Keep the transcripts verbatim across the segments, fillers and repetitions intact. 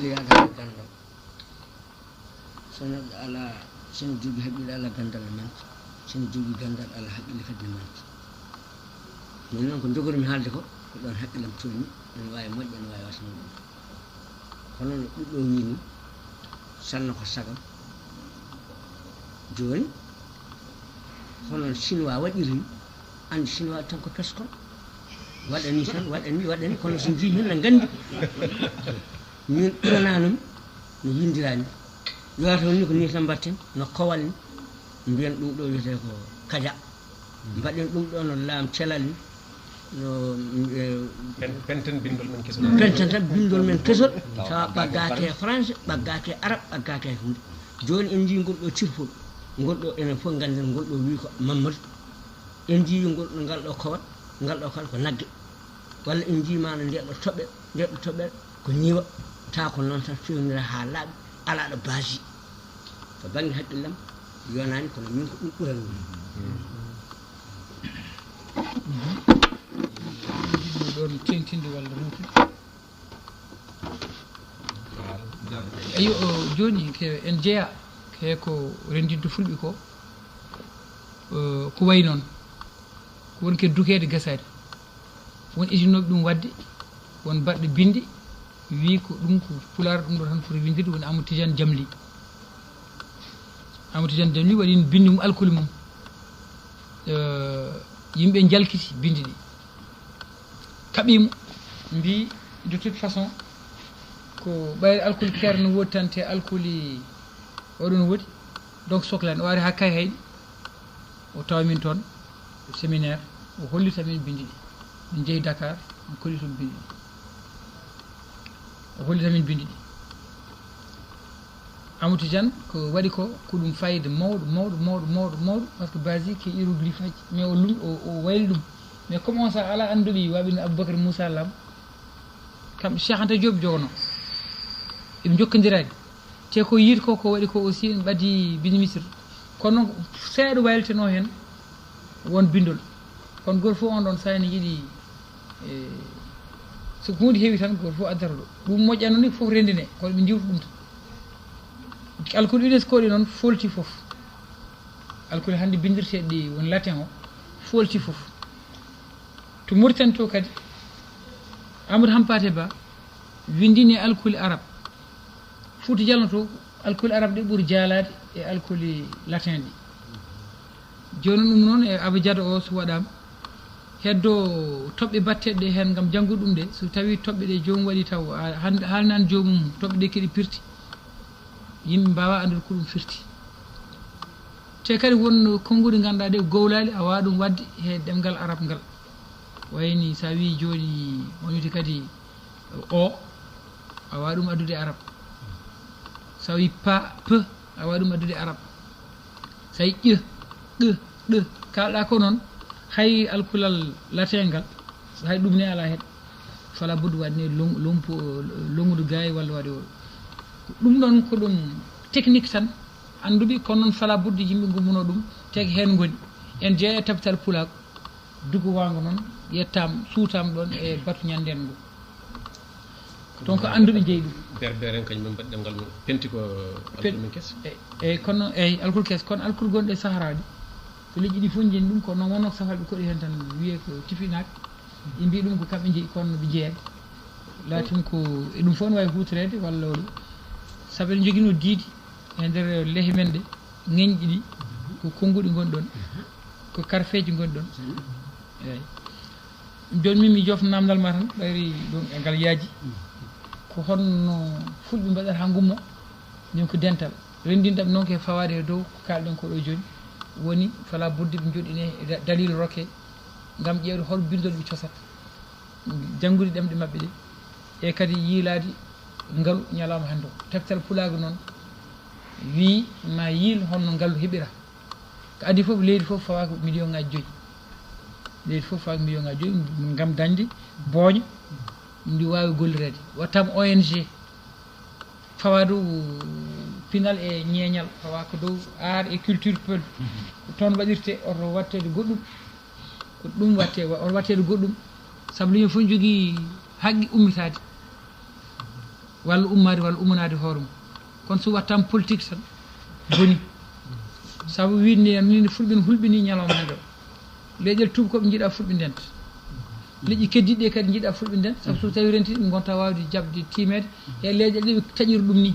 Yaada ko ganndal. So neɗɗo alaa, so ene jogii haqqille, alaa ganndal ne manki. So ene jogii ganndal, alaa haqqille kadi ne manki. Min noon ko njogormi haalde ko, ko ɗoon haqqillam tolni, ene waawi moƴƴa, ene waawi wasa moƴƴude. Kono no ɓiɗɗo wii ni, sanna ko sagam. Jooni, hono Chinois waɗiri ni, anndi Chinois tan ko peskon. Waɗani tan, waɗani, waɗani, kono so njii min na nganndi. Min ɗonanum no winndira ni. Yooto ni ko ni tan mbatten, no kowal ni. Mbiyen ɗum ɗo wiyetee ko kaja. Mbaɗen ɗum ɗo no laam celal ni. No, eh, Pen-, penten binndol men kesol. Penten tan binndol men kesol. Tawa ɓaggaaki e français, ɓaggaaki e arab, ɓaggaaki e hunde. Jooni en njii ngol ɗo cirfol. Ngol ɗo enen fof ngannden ngol ɗo wii ko Mamadou. En njii ngol, ngal ɗo kowal, ngal ɗo kala ko nagge. Walla en njii maana nde ɗo toɓɓe, nde ɗo toɓɓe ko ñiiwa. Tawa ko noon tan fewnira haa laaɓi, alaa ɗo baasi. To bannge haqqillam, yonaani, kono min ko ɗum ɓurani min. Ɗon teŋtinde walla ruutude. Eyo, o, jooni ke en jeya ke ko renndinta fulɓe ko, o, ko wayi noon. Ko woni ke dukeede gasaade. Won itinooɓe ɗum waɗde, won baɗɗo binndi, wii ko ɗum ko pulaar ɗum ɗo tan foti winndirde, woni Amadou Tidiane Jamli. Amadou Tidiane Jamli waɗi binndi mum, alkuli mum. Eh, yimɓe njalkiti binndi ɗi. Kaɓi mo, mbi, de toute façon, ko ɓayri alkuli keer no woodi tan, te alkuli oɗo no woodi. Donc, soklaani, o ari haa Kayhayɗi, o tawa min toon, séminaire, o hollita min binndi ɗi. Min njehi Dakar, min kolli toon binndi ɗi. O hollita min binndi ɗi. Amadou Tidiane, ko waɗi ko, ko ɗum fayida mawɗo, mawɗo, mawɗo, mawɗo, mawɗo, parce que basi ko hiéroglyphe aji, mais o lum-, o, o wayli ɗum. Mais comme on sa ala annduɓe, waɓino Aboubacar Moussa Lam, kam Cheikh Anta Diop jogono. Eɓe jokkondiraani. Te ko yiit ko, ko waɗi ko aussi, en ɓadi ministre. Kono seeɗa wayliteno heen won binndol. Kono gooto fof on ɗon sahaa ne yiɗi, e, so ko huunde heewi tan, gooto fof addata ɗo. Ɗum moƴƴano ni, fof renndine, kono ɓe ndiwta ɗum tan. Alkuli UNESCO ɗi noon foolti fof. Alkuli hannde binndirteeɗi ɗi won latin o, foolti fof. To Mauritanie to kadi, Amadou Hampâté Bâ winndini alkuli arab. Fuuta Jallo to, alkuli arab ɗi ɓuri jaalaade e alkuli latin ɗi. Jooni ɗum noon e Abajada o so waɗaama, heddo toɓɓe batteɗe heen ngam janngude ɗum ɗe, so tawii toɓɓe ɗe joomum waɗi taw, a, han-, haalnaan joomum toɓɓe ɗe keɗi pirti, yimɓe mbaawaa anndude ko ɗum firti. Te kadi won konnguɗi ngannduɗaa ɗe gowlaali a waawaa ɗum waɗde he ɗemngal arab ngal. Wayni so a wii jooni, on wiyte kadi o, a waawaa ɗum addude arab. So a wii pa, pe, a waawaa ɗum addude arab. So a wii ƴe, ɗe, ɗe, kaalɗaa ko noon, hay alkulal latin ngal, hay ɗum ne alaa heen. Fala buddu waɗne long-, lompo-, longude gaay walla waɗe o. Ɗum ɗoon ko ɗum technique tan, annduɓe, kono noon fala buddu yimɓe ngummuno ɗum, teg heen ngoni. En jeeya e tabital pulaagu, dugowaango noon, yettaam, suutaam ɗoon e batu ñanndeen ngo. Donc, annduɓe njeyi ɗum. Berbere en kañum en mbaɗi ɗemngal mum. Penti ko Pen-, alkul men kes. E, e, kono, eyi, alkul kes, kono alkul gonɗo e Sahara ɗi, ko leƴƴi ɗi fof njeyi ɗum, kono noon wonno ko safalɓe koɗi heen tan, wiyee ko tifinaaɓe. Ɓe mbiyi ɗum ko kamɓe njeyi, kono no ɓe njeyaani. Laatin ko e ɗum fof no waawi huutoreede walla o ɗum. Sabu eɗen njogino diidi e nder lehe men ɗe, ŋeñɗi ɗi, ko konnguɗi ngoni ɗoon, ko karfeeji ngoni ɗoon. Eeyi. Jooni min mi jofta naamndal ma tan, ɓayri ɗum e ngal yaaji. Ko honno fulɓe mbaɗata haa ngummo? Min ko dental. Renndinɗam noon ko e fawaade e dow ko kaalɗen ko ɗo jooni. Woni fala budde ɓe njoɗɗine e da-, dalil roke ngam ƴeewde hol binndol ɓe cosata. Janngude ɗemɗe maɓɓe ɗe. E kadi yiilaade ngalu ñalawma hannde o. Teftal pulaagu noon wii ma yiil honno ngalu heɓira. Ko adii fof, leydi fof fawaaka million ŋaaji joyi. Leydi fof fawaaka million ŋaaji joyi ngam dañde booña ndi waawi gollireede. Waɗtaama O N G. Fawaa dow pinal e ñeeñal, fawaa ko dow art et culture peul. Ko toon waɗirte, oto waɗteede goɗɗum. Ko ɗum waɗte, wa-, oto waɗteede goɗɗum. Sabu leñol fof jogii haqqi ummitaade. Walla ummaade walla ummanaade hoore mum. Kono so wattaama politique tan boni. Sabu wiide ni en ni fulɓe ne hulɓini ñalawma hannde o. Leƴƴel tuubakooɓe njiɗa fulɓe ndenta. Leƴƴi keddiɗi ɗe kadi njiɗa fulɓe ndenta. Sabu so tawi renti ɗum gonta waawde jaɓde tiimeede e leƴƴel ɗe ɓe taƴiri ɗum ni.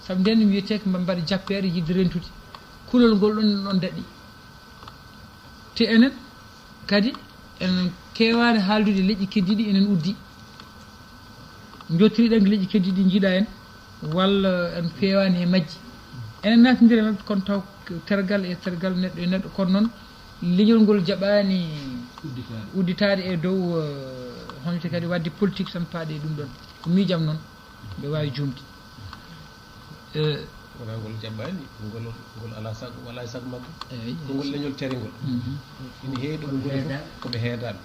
Sabu nden ɗum wiyetee ko mbaɗa jappeere yiɗde rentude. Kulol ngol ɗon ɗon daɗi. Te enen kadi en keewaani haaldude leƴƴi keddiɗi enen uddi. Njottiriɗen ko leƴƴi keddiɗi njiɗa en walla en feewaani e majji. Enen naatindira men kono taw tergal e tergal neɗɗo e neɗɗo kono noon leñol ngol jaɓaani udditaade e dow honte kadi wadde politique tan paaɗe e ɗum ɗon. Ko miijam noon mbe waawi juumde. Wona ngol jaɓɓaani ngol ngol ala sago wala e sago makko. Ko ngol leñol teringol. Ina heewi ɗum ngol fof koɓe heedaaɓe.